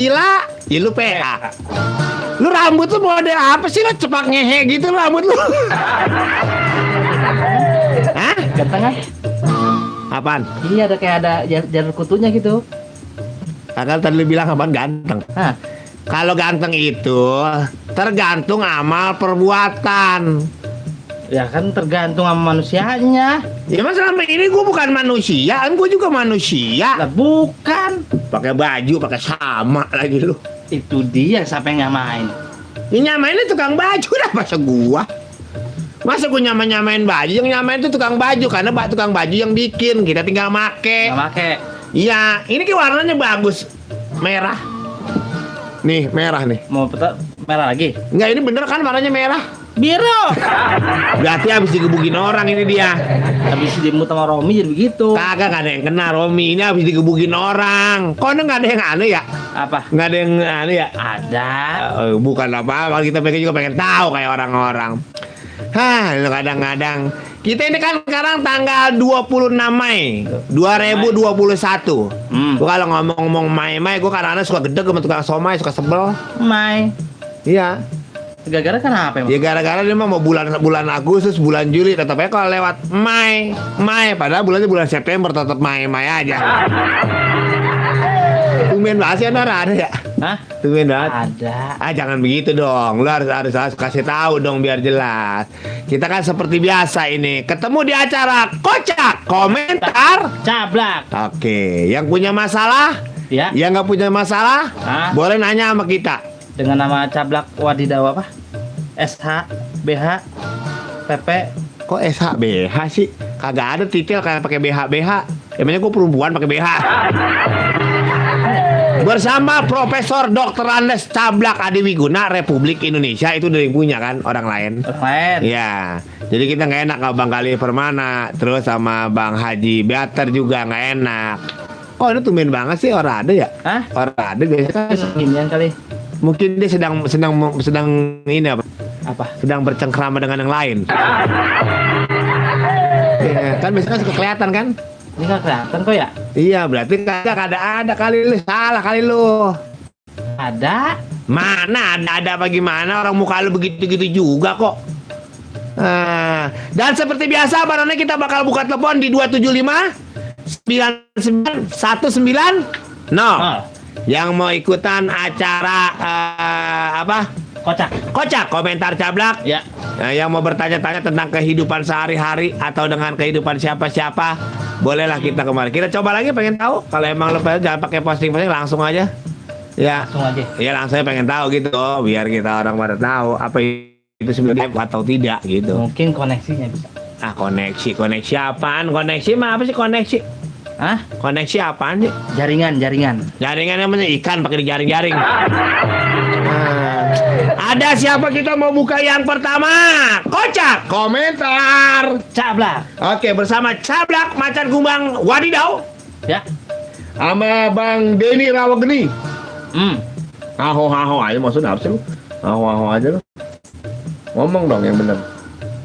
Pancasila, ya lu PA. Lu rambut lu model apa sih, lu cepak ngehe gitu rambut lu? Hah? Ganteng kan? Apaan? Iya, ada kayak ada jalur kutunya gitu. Kalau tadi lu bilang apaan ganteng? Hah? Kalau ganteng itu tergantung amal perbuatan. Ya kan tergantung sama manusianya. Ya mas, selama ini gue bukan manusia, kan gue juga manusia. Lah bukan. Pakai baju, pakai sama lagi lu. Itu dia siapa yang nyamain. Yang nyamain itu tukang baju dah, masa gua. Masa gua nyamain baju, yang nyamain itu tukang baju. Karena tukang baju yang bikin, kita tinggal make. Nggak make. Iya, ini ki warnanya bagus. Merah. Nih, merah nih. Mau peta merah lagi? Enggak, ini bener kan warnanya merah? Biru. Berarti habis digebukin orang ini dia. Habis dimut sama Romi jadi begitu. Kagak, gak ada yang kena Romi. Ini habis digebukin orang. Kok gak ada yang aneh ya? Apa? Gak ada yang aneh ya? Ada. Bukan apa-apa, kita juga pengen tahu kayak orang-orang. Hah, kadang-kadang. Kita ini kan sekarang tanggal 26 Mei 2021. Gua kalau ngomong-ngomong Mei, gua kadang-kadang suka gedeg sama tukang somai, suka sebel. Mai. Iya. Gara-gara kenapa emang? Ya gara-gara dia mau bulan Agustus, bulan Juli, tetap aja kalau lewat Mei, padahal bulan September tetap Mei aja. Tumben banget sih ada ya? Hah? Tumben banget. Ada. Jangan begitu dong. Lu harus kasih tahu dong biar jelas. Kita kan seperti biasa ini ketemu di acara Kocak Komentar Cablak. Oke, yang punya masalah, Ya. yang nggak punya masalah, Hah? boleh nanya sama kita. Dengan nama Cablak Wadidaw apa? SH, BH, PP. Kok SHBH sih? Kagak ada titel kayak pakai BH. Emangnya gue perempuan pakai BH. Bersama Profesor Dr. Andes Cablak Adiwiguna Republik Indonesia. Itu dari punya kan orang lain. Orang lain. Iya. Jadi kita nggak enak sama Bang Kali Permana, terus sama Bang Haji Beater juga nggak enak. Oh, ini tumben banget sih orang ada ya? Hah? Orang ada biasanya kan. Ginian kali. Mungkin dia sedang ini apa? Apa? Sedang bercengkrama dengan yang lain. Ya, kan biasanya suka kelihatan kan? Ini nggak kelihatan kok ya? Iya, berarti kagak ada kali lu. Salah kali lu. Ada. Mana ada bagaimana, orang muka lu begitu-gitu juga kok. Dan seperti biasa barangnya kita bakal buka telepon di 275 99 19 0. Yang mau ikutan acara apa? Kocak Komentar Cablak. Ya. Nah, yang mau bertanya-tanya tentang kehidupan sehari-hari atau dengan kehidupan siapa-siapa, bolehlah kita kemarin. Kita coba lagi, pengen tahu. Kalau emang lo jangan pakai posting-posting, langsung aja. Ya. Langsung aja. Ya langsung pengen tahu gitu, biar kita orang pada tahu apa itu sebenarnya atau tidak gitu. Mungkin koneksinya bisa. Koneksi apaan? Koneksi mah apa sih koneksi? Hah? Koneksi apaan sih? Jaringan. Jaringan namanya ikan pakai dijaring-jaring. Ada siapa kita mau buka yang pertama? Kocak Komentar Cablak. Oke, bersama Cablak Macan Kumbang Wadidaw. Ya. Sama Bang Denny Rawageni. Aho aja maksudnya apa sih lu? Aho aja lu. Ngomong dong yang bener.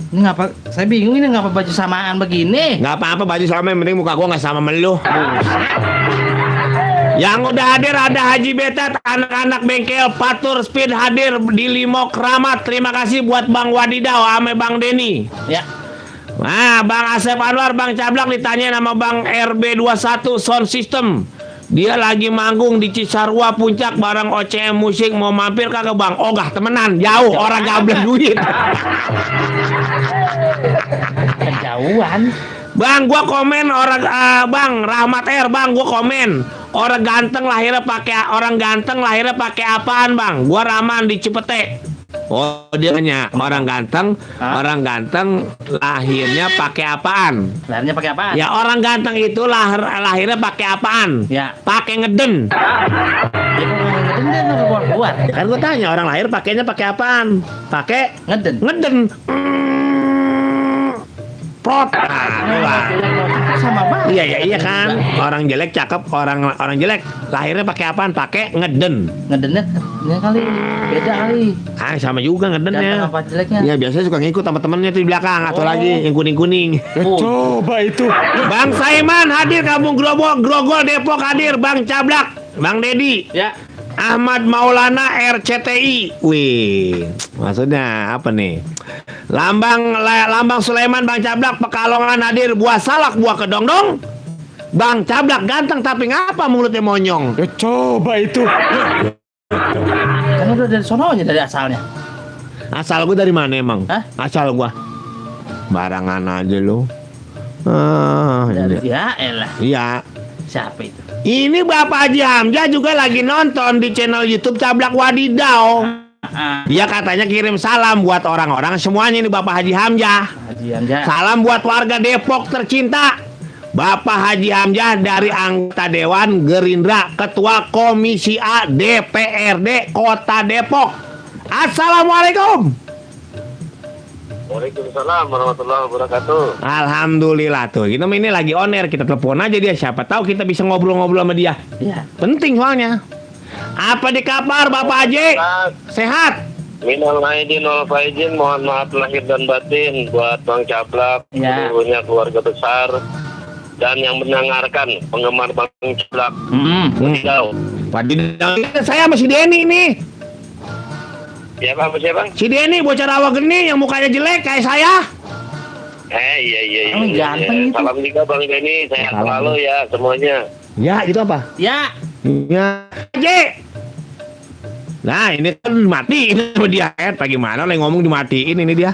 Ini ngapa? Saya bingung ini ngapa baju samaan begini? Nggak apa-apa baju sama, yang penting muka gua nggak sama melu. Yang udah hadir ada Haji Betet, anak-anak bengkel Patur Speed hadir di Limok Ramat. Terima kasih buat Bang Wadidaw sama Bang Denny. Ya. Nah, Bang Asep Anwar, Bang Cablak ditanya nama Bang RB21 Sound System. Dia lagi manggung di Cisarua Puncak bareng OCM Musik. Mau mampir kagak Bang? Ogah temenan, jauh, orang gablet duit. Kejauhan. Bang, gua komen orang Bang Rahmat R, Bang, gua komen orang ganteng lahirnya pakai apaan, Bang? Gua Raman di Cipete. Oh, dia nanya orang ganteng lahirnya pakai apaan? Lahirnya pakai apaan? Ya orang ganteng itu lahirnya pakai apaan? Ya. Pakai ngeden. Ya kok ngeden keluar. Kan gua tanya orang lahir pakainya pakai apaan? Pakai Ngeden. Prot. Sama banget. Iya kan. Orang jelek cakep, orang jelek lahirnya pakai apaan? Pakai ngeden. Ngedennya kali beda kali. Sama juga ngedennya. Ganteng apa jeleknya? Ya biasanya suka ngikut sama temennya tuh di belakang atau lagi yang kuning-kuning. Coba itu. Bang Saiman hadir, Kampung Grogol Depok hadir, Bang Cablak, Bang Dedi. Ya. Ahmad Maulana RCTI. Wih, maksudnya apa nih? Lambang Sulaiman Bang Cablak Pekalongan hadir buah salak buah kedongdong. Bang Cablak ganteng tapi ngapa mulutnya monyong? Ya, coba itu. Kan udah dari sononya dari asalnya. Asal gua dari mana emang? Hah? Asal gua barangan aja lu. Dari Iya. ya elah. Iya. Siapa itu? Ini Bapak Haji Hamzah juga lagi nonton di channel YouTube Cablak Wadidaw. Dia katanya kirim salam buat orang-orang semuanya ini Bapak Haji Hamzah. Haji Hamzah. Salam buat warga Depok tercinta. Bapak Haji Hamzah dari anggota Dewan Gerindra, Ketua Komisi A DPRD Kota Depok. Assalamualaikum. Waalaikumsalam warahmatullahi wabarakatuh. Alhamdulillah tuh. Kita ini lagi on air, kita telepon aja dia. Siapa tahu kita bisa ngobrol-ngobrol sama dia. Iya. Penting soalnya. Apa di kabar Bapak Haji? Sehat? Minal aidin wal faizin, mohon maaf lahir dan batin buat Bang Cablak, Ya. seluruhnya keluarga besar dan yang mendengarkan penggemar Bang Cablak. Wadidaw. Wadidaw. Saya sama si Denny nih. Siapa siapa? Si Denny bocah rawa geni yang mukanya jelek kayak saya. Iya. Oh, ganteng itu. Salam juga Bang Denny, sehat Salam. selalu ya semuanya. Ya, itu apa? Ya. Ya, Haji. Nah, ini kan dimatiin sama dia. Bagaimana lagi ngomong dimatiin ini dia.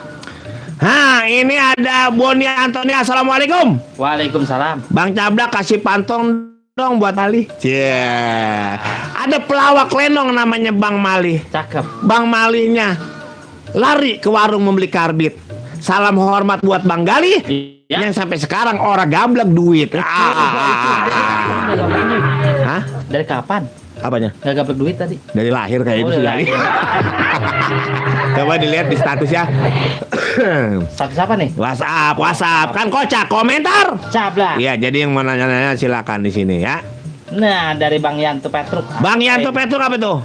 Hah, ini ada Boni Antoni. Assalamualaikum. Waalaikumsalam. Bang Cablak kasih pantong dong buat Ali. Yeah. Ada pelawak lenong namanya Bang Mali. Cakep. Bang Malinya lari ke warung membeli karbit. Salam hormat buat Bang Gali Ya. yang sampai sekarang orang gablek duit. Hah? Dari kapan? Apanya? Gak gablek duit tadi. Dari lahir kayak Oh, itu sih. dari Gali. Coba dilihat di status ya. Status apa nih? WhatsApp kan kocak komentar. Cablak. Iya, jadi yang mau nanya-nanya silakan di sini ya. Nah, dari Bang Yanto Petruk. Bang Yanto Petruk apa tuh?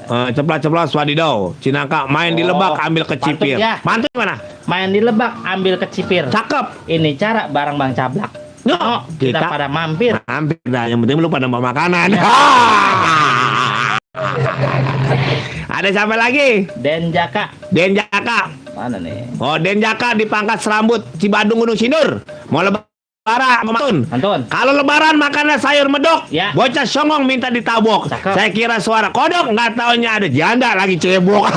Ceplas-ceplas wadidaw. Cinangka main di Oh, Lebak ambil kecipir. mantep ya. Mantap mana? Main di Lebak, ambil kecipir. Cakep. Ini cara bareng Bang Cablak. Yo, Oh, kita pada mampir. hampir dah. Yang penting lu pada bawa makanan. Ada siapa lagi? Denjaka. Denjaka. Mana nih? Oh, Denjaka di Pangkat Serambut Cibadung Gunung Sindur. Mau lebaran Mantun. Anton. Kalau lebaran makannya sayur medok. Ya. Bocah songong minta ditabok. Cakep. Saya kira suara kodok, nggak taunya ada janda lagi cebok.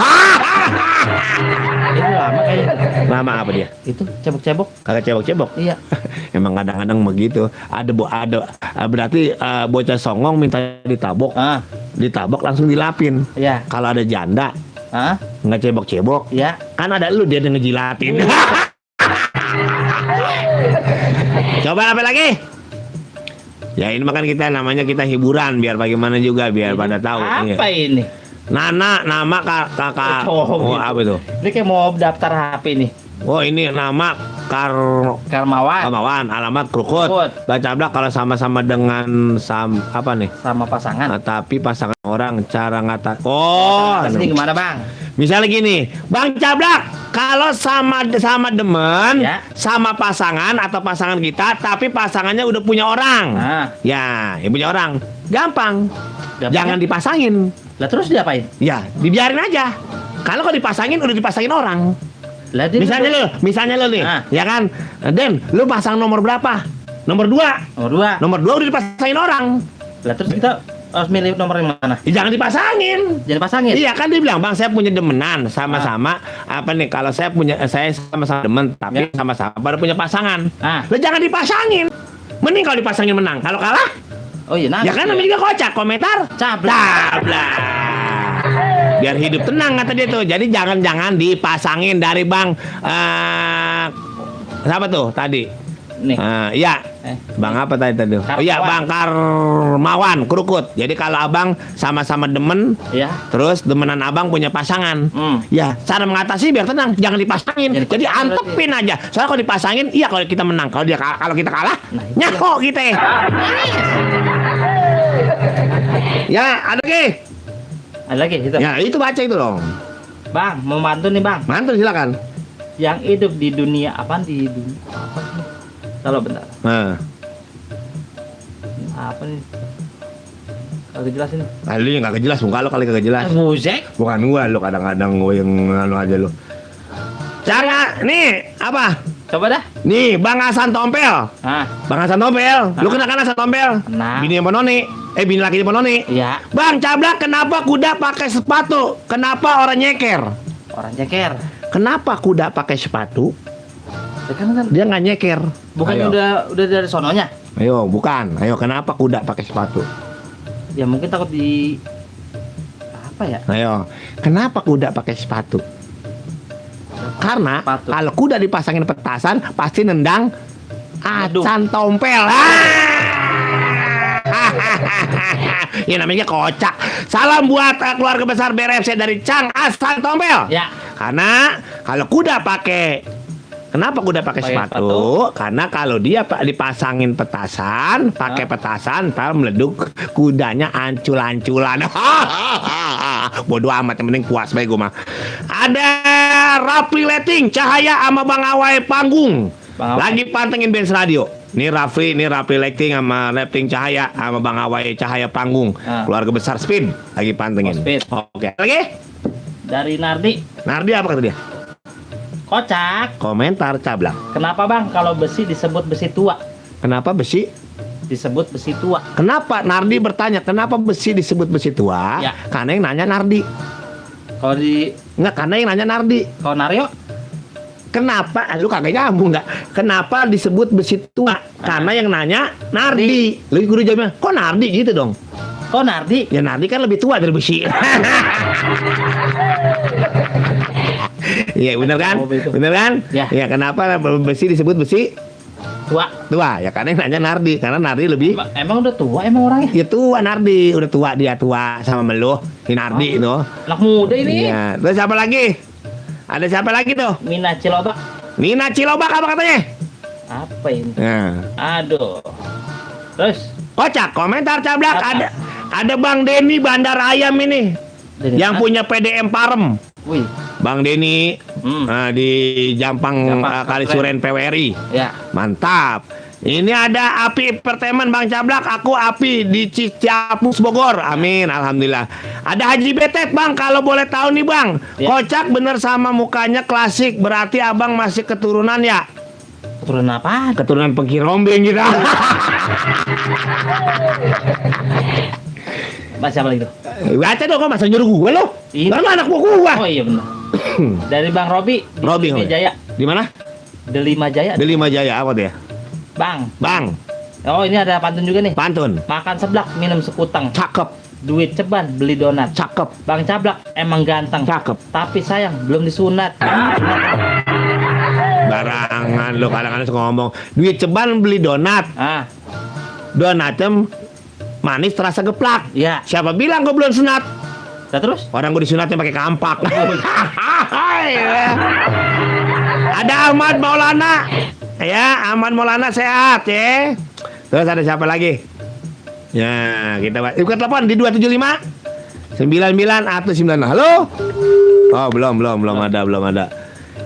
Itu lama kayaknya. Lama apa dia? Itu cebok-cebok. Kagak cebok-cebok. Iya. Emang kadang-kadang begitu. Berarti bocah songong minta ditabok. Ah, Ditabok langsung dilapin. iya. Kalau ada janda Ah, nggak cebok-cebok, iya. kan ada lu dia yang ngejilatin. Coba apa lagi? Ya ini makan kita namanya kita hiburan biar bagaimana juga biar pada tahu. Iya. Apa ini? Nana nama kakak. Oh, gitu. Apa itu? Ini kayak mau daftar HP nih. Oh ini nama Karmawan Kamawan, alamat Krukut. Krukut. Baca blak kalau sama-sama dengan apa nih? sama pasangan. Tapi pasangan orang cara ngata. Oh, Terus ini gimana, Bang? misalnya gini, Bang Cablak, kalau sama demen, Ya. sama pasangan atau pasangan kita, tapi pasangannya udah punya orang, Nah, ya punya orang, gampang, Gampang jangan ya? dipasangin, lah terus diapain? ya dibiarin aja. Kalau dipasangin udah dipasangin orang. Lah dia Misalnya lo nih, Ah. ya kan, Den, lu pasang nomor berapa? Nomor 2. nomor 2. Nomor 2 udah dipasangin orang. Lah terus kita harus milih nomor yang mana? Ya, jangan dipasangin. Jangan pasangin. Iya kan dia bilang, Bang saya punya demenan sama-sama apa nih kalau saya sama-sama demen tapi Ya. sama-sama baru punya pasangan. Ah. Lah jangan dipasangin. Mending kalau dipasangin menang. Kalau kalah, Oh iya, nah. ya kan namanya juga kocak. Komentar Cablak. Biar hidup tenang kata dia tuh. Jadi jangan dipasangin dari Bang siapa tuh tadi? Nih. Iya. Eh. Bang apa tadi? Oh iya, Karmawan. Bang Karmawan Krukut. Jadi kalau abang sama-sama demen, Ya. terus demenan abang punya pasangan. Ya, cara mengatasi biar tenang, jangan dipasangin. Jangan Jadi dipasangin antepin aja. Soalnya kalau dipasangin, iya kalau kita menang. Kalau kita kalah, Nah, itu nyako kita. Ya, ada lagi. Ada lagi itu. Ya, itu baca itu dong. Bang, mau mantu nih, Bang. Mantul silakan. Yang hidup di dunia apa di dunia apa sih? Kalau bentar. Nah, Apa nih? Agak jelasin. Lu yang kagak jelas, muka lu kali kagak jelas. Musik. Bukan gua, lu kadang-kadang gua yang anu aja lu. Cara nih apa? Coba dah. Nih Bang Hasan Tompel. Bang Hasan Tompel. Lu kenal kan Hasan Tompel? Kenal. Bini Pononi. Bini laki Pononi. Iya. Bang Cablak, kenapa kuda pakai sepatu? Kenapa orang nyeker? Orang ceker. Kenapa kuda pakai sepatu? Dia nggak nyeker. Bukannya Ayo. udah dari sononya? Ayo, bukan. Ayo, kenapa kuda pakai sepatu? Ya mungkin takut di apa ya? Ayo, kenapa kuda pakai sepatu? Karena Sepatu. kalau kuda dipasangin petasan pasti nendang Aduh. Hasan Tompel. Ya namanya kocak. Salam buat keluarga besar BRFC dari Cang Hasan Tompel. Ya. Karena kalau kuda pakai kenapa kuda pakai Pakai sepatu? sepatu. Karena kalau dia dipasangin petasan, pakai petasan, ntar meleduk kudanya ancul-anculan. Bodoh amat, yang penting puas baik gue mah. Ada Rafli Letting, Cahaya sama Bang Awai Panggung. Bang Awai. Lagi pantengin Benz Radio. Ini Rafli Letting sama Letting Cahaya sama Bang Awai Cahaya Panggung. Keluarga besar Speed lagi pantengin. Oh, Speed. Oke. Lagi? Dari Nardi. Nardi apa kata dia? Kocak. Komentar Cablak. Kenapa bang kalau besi disebut besi tua? Kenapa besi? Disebut besi tua. Kenapa Nardi bertanya kenapa besi disebut besi tua? Ya. Karena yang nanya Nardi. Kalau di Enggak, karena yang nanya Nardi. kalau Nario? Kenapa? Lu kagak nyambung enggak? Kenapa disebut besi tua? Karena yang nanya Nardi. Lu kudu jawabnya, kok Nardi gitu dong? Kok Nardi? Ya Nardi kan lebih tua dari besi. Iya bener kan? Oh, begitu. Bener kan? Ya. Ya kenapa besi disebut besi Tua. tua? Ya karena yang nanya Nardi. Karena Nardi lebih Emang udah tua emang orangnya? ya tua Nardi. Udah tua, dia tua sama meluh. Si Nardi itu. Anak muda ini. Iya. Terus siapa lagi? Ada siapa lagi tuh? Mina Cilobak. Nina Cilobak apa katanya? Apa ini? Nah. Aduh. Terus Kocak, komentar Cablak. Apa? Ada Bang Denny Bandar Ayam ini. dari Yang mana? punya PDM Parem. Wih. Bang Denny di Jampang Jampang, Kalisuren PWRI. Ya. Mantap. Ini ada Api Perteman Bang Cablak. Aku Api di Ciapus Bogor. Amin, alhamdulillah. Ada Haji Betet Bang. Kalau boleh tahu nih Bang, Ya. Kocak bener sama mukanya klasik. Berarti abang masih keturunan ya? Keturunan apaan? Keturunan pengkirombeng gitu. Mas siapa lagi tuh? Baca dong, kok masa nyuruh gue lo? Ini. Kan anak gua. Oh iya benar. Dari Bang Robi di Robi Delima Jaya. Di mana? Delima Jaya. Delima Jaya apa dia? Bang. Bang, Oh ini ada pantun juga nih. pantun. Makan seblak, minum sekutang. Cakep, Duit ceban, beli donat. cakep, Bang Cablak emang ganteng. cakep. Tapi sayang belum disunat. Barangan lo kadang-kadang suka ngomong duit ceban beli donat. Donatem manis terasa geplak. Ya. Siapa bilang gue belum sunat? Nah, terus? Orang gue disunatnya pakai kampak. Ada Ahmad Maulana. Ya, Ahmad Maulana sehat ya. Terus ada siapa lagi? Ya, kita ikut telepon di 275 99 atau 90. Halo? Oh, belum ada.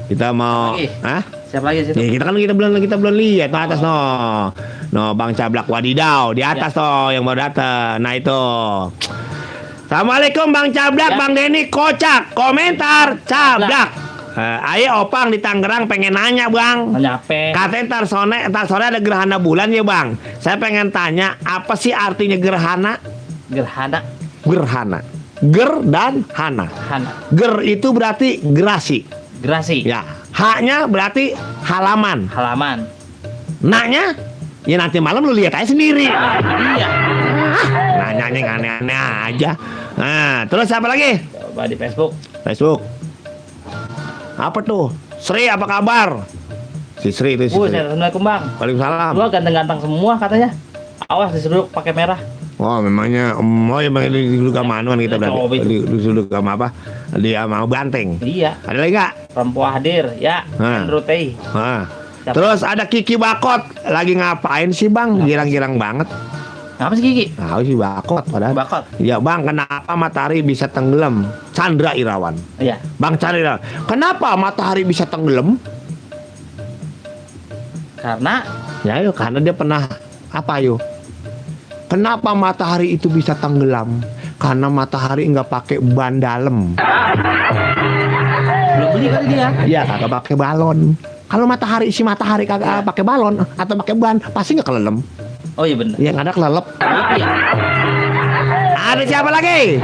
Kita mau Lagi? Hah? Siapa lagi situ? Ya, kita belum lihat tuh atas no Bang Cablak wadidaw di atas toh yang baru datang. Nah itu. Assalamualaikum Bang Cablak, Ya. Bang Denny kocak. Komentar Cablak. Ayo Opang di Tangerang pengen nanya Bang. Nyampe. Katanya ntar sore ada gerhana bulan ya Bang. Saya pengen tanya apa sih artinya gerhana? Gerhana. Gerhana. Ger dan hana. Hana. Ger itu berarti gerasi. Gerasi. Ya. Haknya berarti halaman. Halaman. Naknya ya nanti malam lu lihat aja sendiri. Iya. Nanyanya yang aneh-aneh aja. Nah, terus apa lagi? Coba di Facebook. Facebook. Apa tuh? Sri apa kabar? Si Sri itu si Sri. Assalamualaikum Bang. Waalaikumsalam. Gua ganteng-ganteng semua katanya. Awas disuruh pakai merah. Oh memangnya oh emang duduk sama anuan kita Coba berarti duduk sama apa? Dia mau banteng. Iya. Ada lagi nggak? Perempuan hadir. Ya. Nah. Andrew Tei. Nah. Terus ada Kiki Bakot lagi ngapain sih Bang? Girang-girang banget. Apa sih Kiki? Tahu sih Bakot padahal. Bakot. Ya Bang, kenapa matahari bisa tenggelam? Chandra Irawan. Iya. Bang Chandra Irawan. Kenapa matahari bisa tenggelam? Karena Ya yuk, karena dia pernah apa yuk? Kenapa matahari itu bisa tenggelam? Karena matahari nggak pakai ban dalam. Belum beli kali dia. Iya, kagak pakai balon. Kalau matahari kagak pakai balon atau pakai ban, pasti nggak kelelem. Oh iya benar. Yang ada kelelep. Iya. Ada siapa lagi?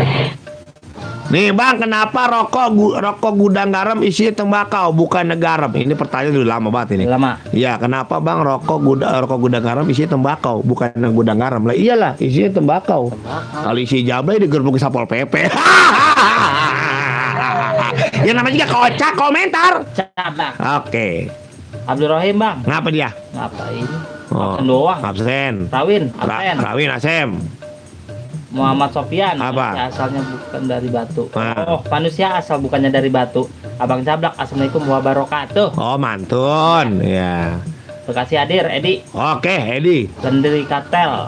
Nih bang, kenapa rokok gudang garam isinya tembakau bukan garam? Ini pertanyaan udah lama banget ini. Lama. Iya, kenapa bang rokok gudang garam isinya tembakau bukan gudang garam? Lah iyalah, isinya tembakau. Kalau isi jablay digerbuk Satpol PP. Ya namanya juga kocak komentar. Cablak. Oke. Abdul Rahim bang. Ngapa dia? Ngapain? Oh, Absen doang. absen. Rawin. Absen. Rawin Asem. Muhammad Sofyan. Apa? Manusia asalnya bukan dari batu. Ah. Oh, manusia asal bukannya dari batu. Abang Cablak. Assalamualaikum wabarakatuh. Oh mantun. Ya. Bekasi hadir. Edi. Oke, Edi. Sendiri Katel.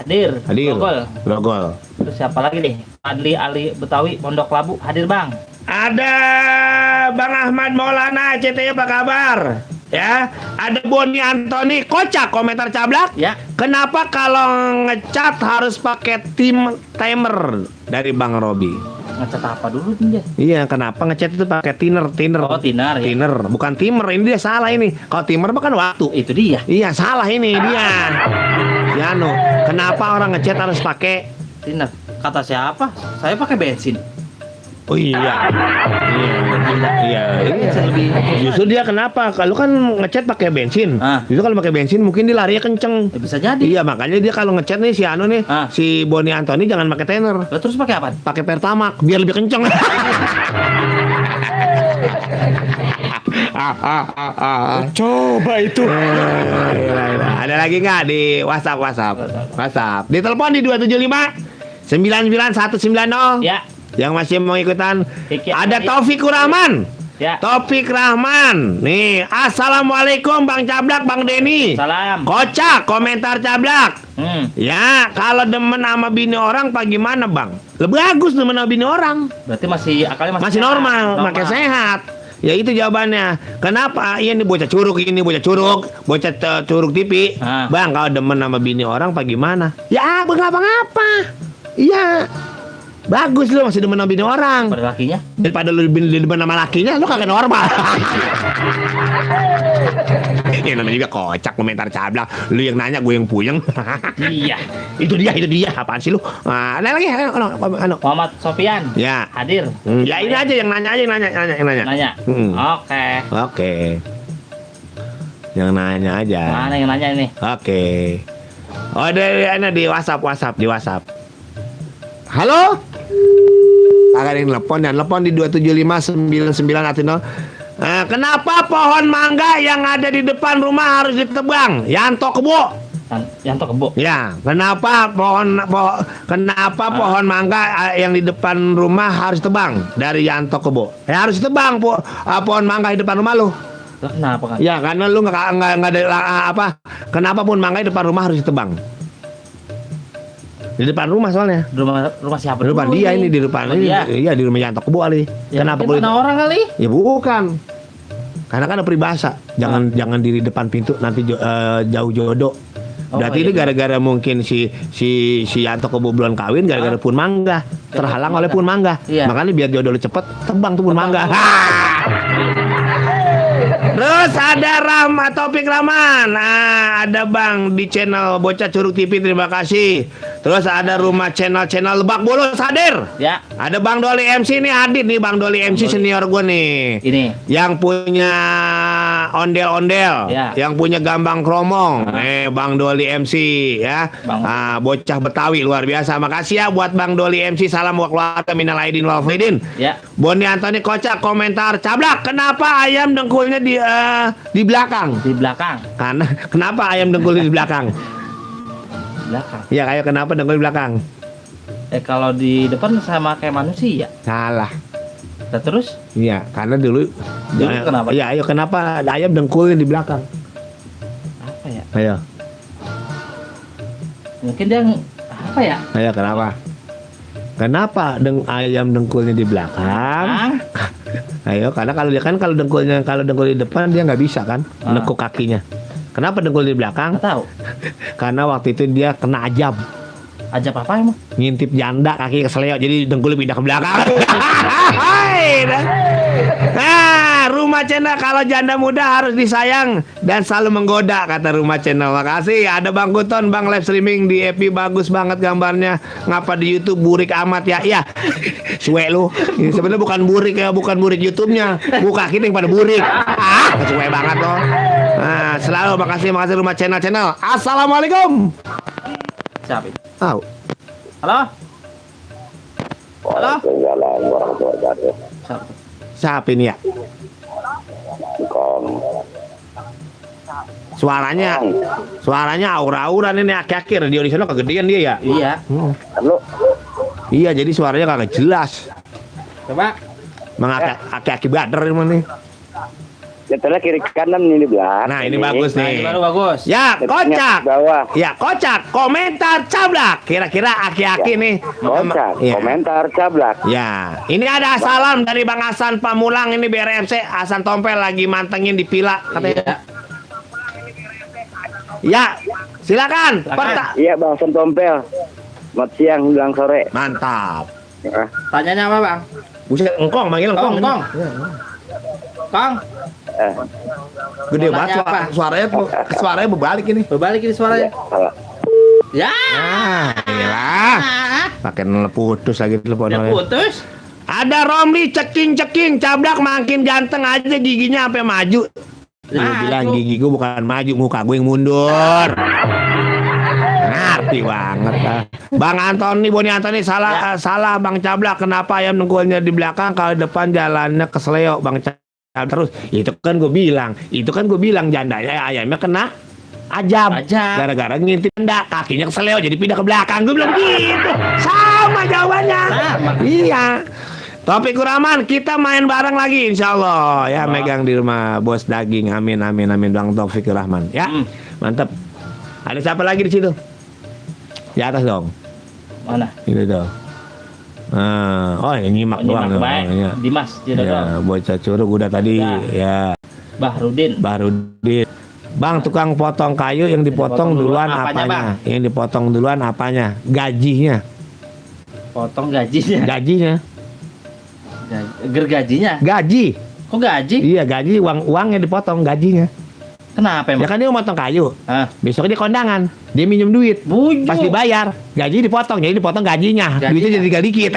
Hadir. Hadir. Gogol. Grogol. Terus siapa lagi nih? Adli Ali Betawi Pondok Labu. Hadir bang. Ada Bang Ahmad Maulana CTY, apa kabar? Ya, ada Boni Antoni, kocak komentar Cablak. Ya. Kenapa kalau ngecat harus pakai timer dari Bang Robi? Ngecat apa dulu nih dia? Iya, kenapa ngecat itu pakai thinner? Oh, thinner, ya. Thinner, bukan timer. Ini dia salah ini. Kalau timer bukan waktu. Itu dia. Iya, salah ini dia. Ya, kenapa orang ngecat harus pakai? Thinner. Kata siapa? Saya pakai bensin. Oh iya. Iya. Bensin lebih. Justru dia kenapa? Kalau kan ngecat pakai bensin. Ah. Justru kalau pakai bensin mungkin dia larinya kenceng. Ya, bisa jadi. Iya, makanya dia kalau ngecat nih si Anu nih, Ah. si Boni Antoni jangan pakai tenor. Lah, terus pakai apa? Pakai Pertamax biar lebih kenceng. Coba itu. Ada lagi nggak di WhatsApp? Di telepon di 275 99190. Ya. Yang masih mau ikutan. Kiki, Ada Adi. Taufikur Rahman. Ya. Topik Rahman. Nih, assalamualaikum Bang Cablak, Bang Denny. Salam. Kocak komentar Cablak. Ya, kalau demen sama bini orang apa gimana Bang? Lebih bagus demen sama bini orang. Berarti masih akalnya Masih normal, makin sehat. Ya itu jawabannya. Kenapa? Iya nih bocah curug ini, bocah curug TV. Ah. Bang, kalau demen sama bini orang apa gimana? Ya, ngapa-ngapa. Iya. Bagus lu masih demen sama bini orang. Pada lakinya. Daripada lu demen sama lakinya, lu kagak normal. Ya namanya juga kocak komentar Cablak. Lu yang nanya, gue yang puyeng. Iya. Itu dia. Apaan sih lu? Nah, ada lagi. Anu. Muhammad Sofyan. Ya. Hadir. Ya ini aja yang nanya. Nanya. Oke. Yang nanya aja. Mana yang nanya ini? Oke. Oh, di WhatsApp. Halo? Kagak ada yang telepon di 2759910. Kenapa pohon mangga yang ada di depan rumah harus ditebang? Yanto Kebo. Yanto Kebo. Ya, kenapa pohon mangga yang di depan rumah harus tebang? Dari Yanto Kebo. Ya harus ditebang pohon mangga di depan rumah lu. Lah, kenapa kan? Ya, karena lu nggak ada apa? Kenapa pohon mangga di depan rumah harus ditebang? Di depan rumah soalnya. Rumah siapa? Di depan dulu dia ini di depan Oh, ini. dia. Iya, di rumah Yanto Kebo kali. Ya, Kenapa mungkin tanah orang kali? Ya bukan. Karena kan ada peribahasa, jangan diri depan pintu nanti jauh jodoh. Oh, Berarti iya, ini gara-gara mungkin si Yanto Kebo belum kawin gara-gara pun mangga, terhalang oleh pun mangga. Iya. Makanya biar jodoh lu cepet, tebang tuh pun mangga. Terus ada Topik Rahman. Nah, ada Bang di channel Bocah Curug TV, terima kasih. Terus ada rumah channel Lebak Bulus hadir. Ya. Ada Bang Doli MC nih hadir nih, Bang Doli MC senior gue nih. Ini. Yang punya ondel-ondel, Ya. yang punya gambang kromong. Bang Doli MC ya. Bang. Bocah Betawi luar biasa. Makasih ya buat Bang Doli MC. Salam buat keluarga minal aidin wal faidin. Ya. Boni Antoni kocak komentar Cablak, kenapa ayam dengkulnya di belakang? Di belakang. Karena kenapa ayam dengkulnya di belakang? Belakang. Ya kayak kenapa dengkul di belakang? Kalau di depan sama kayak manusia. Salah. Nah, terus? Iya, karena dulu kenapa? Iya, ayo kenapa ayam dengkulnya di belakang? Apa ya? Ayo. Mungkin dia apa ya? Ayo kenapa? Kenapa ayam dengkulnya di belakang? Ayo, karena kalau dengkulnya di depan dia nggak bisa kan, nekuk kakinya. Kenapa dengkul di belakang? Nggak tahu. Karena waktu itu dia kena ajab. Aja apa emang? Ngintip janda kaki keseleo jadi dengkulnya pindah ke belakang. Nah, Rumah Channel kalau janda muda harus disayang dan selalu menggoda kata Rumah Channel. Makasih. Ada Bang Guton, Bang live streaming di FB bagus banget gambarnya. Ngapa di YouTube burik amat ya? Iya. Suwe lu. Ini sebenarnya bukan burik ya, bukan burik YouTube-nya. Muka kita yang pada burik. Suwe banget loh. Nah, selalu makasih Rumah Channel. Assalamualaikum. Siapa itu? Tahu. Halo? Halo? Waalaikumsalam warahmatullahi wabarakatuh. Siapa? Siapa ini ya? Suaranya aura-auran ini aki-aki radio di sana kegedean dia ya. Iya. Halo. Iya, jadi suaranya kagak jelas. Coba. Aki-aki bader ini nih. Jatuhnya kiri kanan ini belah. Nah, ini bagus Nah, nih. ini baru bagus. Ya, kocak. Bawah. Ya, kocak. Komentar cablak. Kira-kira aki-aki nih. Kocak. Ya. Komentar cablak. Ya, ini ada salam dari Bang Hasan Pamulang ini BRMC. Hasan Tompel lagi mantengin di Pila katanya. Ya, silakan. Iya Bang Sentompel. Selamat siang menjelang sore. Mantap. Tanyanya apa, Bang? Buset, engkong manggil engkong. Kong. Kong. Gede Mau banget tanya suaranya berbalik ini. Berbalik ini suaranya. Salah. Ya. Iyalah. Pakai putus lagi teleponnya. Udah putus. Ada Romli ceking cablak makin ganteng aja giginya sampai maju. Gue bilang gigi gue bukan maju, muka gue yang mundur. Ngerti banget lah. Bang Antoni, Boni Antoni salah Bang Cablak. Kenapa ayam nungguannya di belakang kalau depan jalannya kesleo Bang Cablak terus? Itu kan gue bilang jandanya ayamnya kena ajab. Gara-gara ngintip janda kakinya kesleo jadi pindah ke belakang. Gue bilang gitu. Sama jawabannya. Iya. Topik Rahman, kita main bareng lagi insya Allah ya, megang di rumah bos daging. Amin Bang Taufik Rahman ya. Mantap. Ada siapa lagi di situ? Di atas dong. Mana? Itu tuh. Oh ini nyimak doang. Ya. Dimas ya, bocah curug udah tadi ya. Bahrudin. Bang, tukang potong kayu yang dipotong duluan apanya? Yang dipotong duluan apanya? Gajinya. Potong gajinya. Gergajinya? Gaji. Kok gaji? Iya, gaji, uangnya dipotong gajinya. Kenapa emang? Ya kan dia mau motong kayu. Besoknya dia kondangan. Dia minjem duit. Bujuk. Pas dibayar, gaji dipotong. Jadi dipotong gajinya. Duitnya jadi tinggal dikit.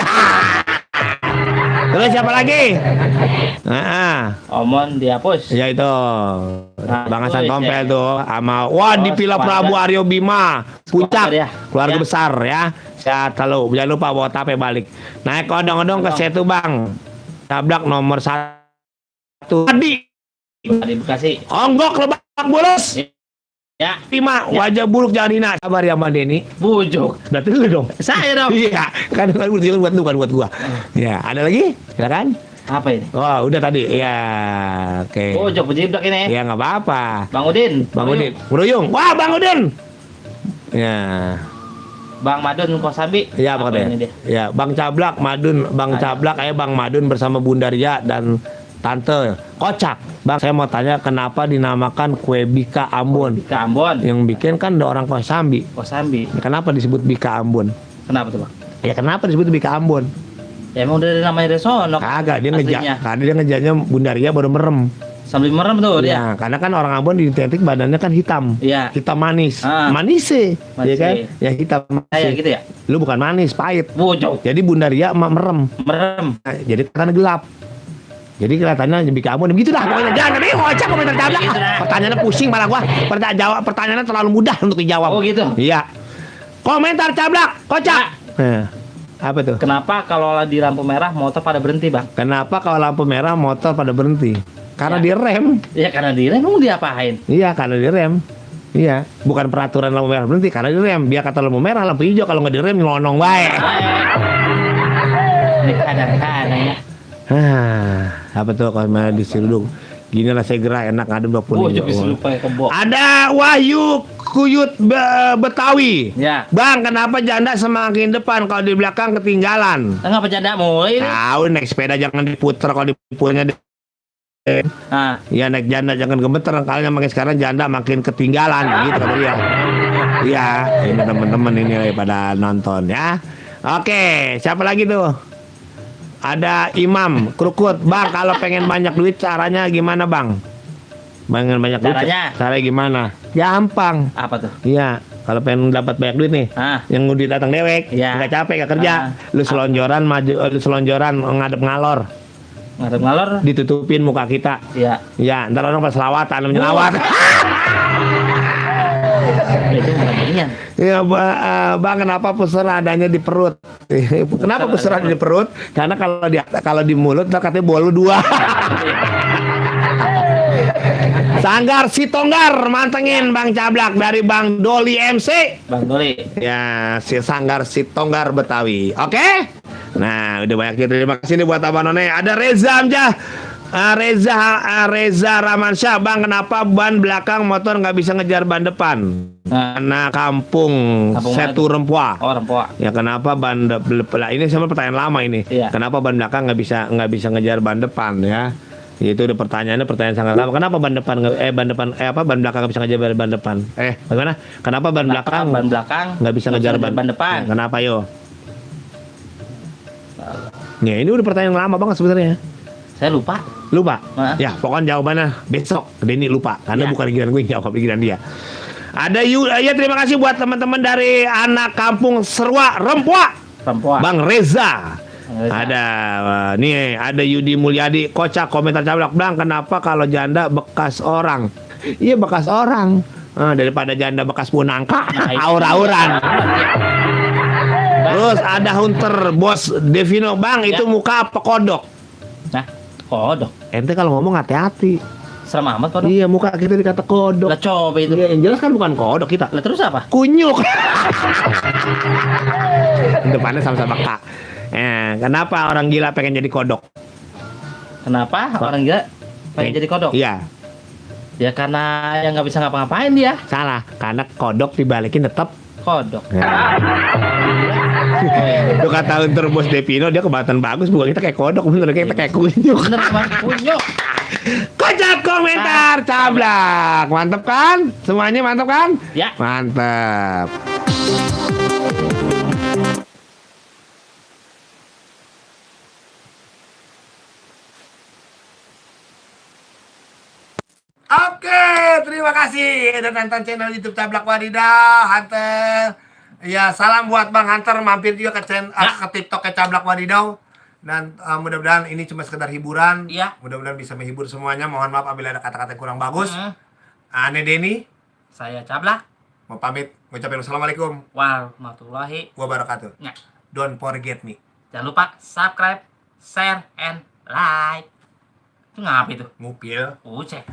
Terus siapa lagi? Omon dihapus. Ya itu. Bang Hasan Tompel tuh sama di Villa Prabu Aryo Bima Puncak. Keluarga besar ya. Sehat selalu. Jangan lupa bawa tape balik. Naik odong-odong ke situ Bang. Cablak nomor 1. Tadi Bekasi. Onggok Lebak Bulus. Ya. 5 wajah buluk jangan hina. Sabar ya Mbak Deni. Bujuk. Berarti lu dong. Saya dong. Iya. Kan buat lu kan buat gua. Ya, ada lagi? Silakan. Apa ini? Oh, udah tadi. Ya, oke. Bujuk bejibdak ini. Ya enggak apa-apa. Bang Udin. Beruyung. Wah, Bang Udin. Ya. Bang Madun Kosambi. Iya, pokoknya. Ya, Bang Cablak, Madun, Bang Cablak, Bang Madun bersama Bunda Ria dan Tante Kocak. Bang, saya mau tanya kenapa dinamakan kue Bika Ambon? Bika Ambon. Yang bikin kan ada orang Kosambi. Kenapa disebut Bika Ambon? Kenapa tuh, Bang? Ya kenapa disebut Bika Ambon? Ya emang dari namanya Resono. Kagak, karena dia ngejaknya Bunda Ria baru merem. Sambil merem tuh dia. Ya, karena kan orang Ambon identik badannya kan hitam. Iya. Hitam manis. Manis sih. Ya kan? Ya hitam manis. Kayak gitu ya? Lu bukan manis, pahit. Bujuk. Jadi Bunda Ria merem. Nah, jadi karena gelap. Jadi kelihatannya Bika Ambon begitu dah pokoknya. Jangan ngocak komentar Cablak. Pertanyaannya pusing malah gua. Pertanyaannya terlalu mudah untuk dijawab. Oh gitu. Iya. Komentar Cablak, kocak. Nah, apa tuh? Kenapa kalau di lampu merah motor pada berhenti, Bang? Kenapa kalau lampu merah motor pada berhenti? Karena direm. Iya, karena direm. Mau diapain? Iya, karena direm. Iya, bukan peraturan lampu merah berhenti karena direm. Biar kata lampu merah, lampu hijau kalau nggak direm nyelonong baik. Ini kadang-kadang ya. Apa tuh kalau malah diseruduk? Gini lah segera enak ngadem 20. Ada Wahyu Kuyut Betawi. Ya. Bang, kenapa janda semakin depan kalau di belakang ketinggalan? Kenapa janda mulai? Tahu naik sepeda jangan diputer kalau diputernya. Ya naik janda jangan gemeter, kalian makin sekarang janda makin ketinggalan gitu kata dia. Iya, ini teman-teman ini lagi pada nonton ya. Oke, siapa lagi tuh? Ada Imam Krukut. Bang, kalau pengen banyak duit caranya gimana, Bang? Pengen banyak duit. Caranya gimana? Gampang. Apa tuh? Iya, kalau pengen dapat banyak duit nih, yang ngudi datang dewek, Iya. nggak capek, nggak kerja, lu selonjoran maju, lu selonjoran ngadep ngalor, ditutupin muka kita. Iya. Ya, ntar orang pas selawatan, menyelawat. Itu bukan beginian. Iya, bang, kenapa pusar adanya di perut? Kenapa pusar ada di perut? Karena kalau di mulut, ntar katanya bolu 2. Sanggar Sitonggar mantengin Bang Cablak dari Bang Doli MC. Bang Doli. Ya, si Sanggar Sitonggar Betawi. Oke? Nah, udah banyak. Terima kasih nih buat Abang None. Ada Reza Amjah. Reza Ramansyah. Bang, kenapa ban belakang motor nggak bisa ngejar ban depan? Karena kampung Setu Rempua. Oh, Rempua. Ya, kenapa ini sama pertanyaan lama ini. Iya. Kenapa ban belakang nggak bisa ngejar ban depan ya? Itu udah pertanyaan sangat lama. Kenapa ban belakang nggak bisa ngejar ban depan? Bagaimana? Kenapa ban belakang nggak bisa ngejar ban depan? Kenapa yo? Ya, ini udah pertanyaan lama banget sebenarnya. Saya lupa. Ya, pokoknya jawabannya besok. Denny lupa karena bukan giliran gue jawab, giliran dia. Ada ya, terima kasih buat teman-teman dari anak kampung Serua Rempua. Bang Reza. Ada nih, ada Yudi Mulyadi. Kocak komentar Cablak, Bang, kenapa kalau janda bekas orang? Iya, bekas orang. Daripada janda bekas punangka, aur-auran. Terus ada Hunter Bos Devino, Bang, itu muka apa kodok? Nah, kodok. Ente kalau ngomong hati-hati. Serem amat kodok. Iya, muka kita dikata kodok. Lah coba itu. Iya, yang jelas kan bukan kodok kita. Lah terus apa? Kunyuk. Depannya sama-sama K. Kenapa orang gila pengen jadi kodok? Kenapa orang gila pengen jadi kodok? Iya. Ya karena yang nggak bisa ngapa-ngapain dia. Salah, karena kodok dibalikin tetap kodok. Itu kata Hunter Bos Devino, dia kebatan bagus, bukan kita kayak kodok, bener kita kayak kunyuk. Bener Bang, kunyuk. Kocak komentar Cablak. Mantap kan? Semuanya mantap kan? Ya. Mantap. Oke, terima kasih udah nonton channel YouTube Cablak Wadidaw, Hunter. Ya, salam buat Bang Hunter, mampir juga ke ke TikTok Cablak Wadidaw. Dan mudah-mudahan ini cuma sekedar hiburan. Iya. Mudah-mudahan bisa menghibur semuanya. Mohon maaf apabila ada kata-kata yang kurang bagus. Ane Denny, saya Cablak. mau pamit, ngucapin wassalamualaikum Warahmatullahi wabarakatuh. Ya. Don't forget me. Jangan lupa subscribe, share, and like. Itu ngapa itu? Ngupil. Ucek.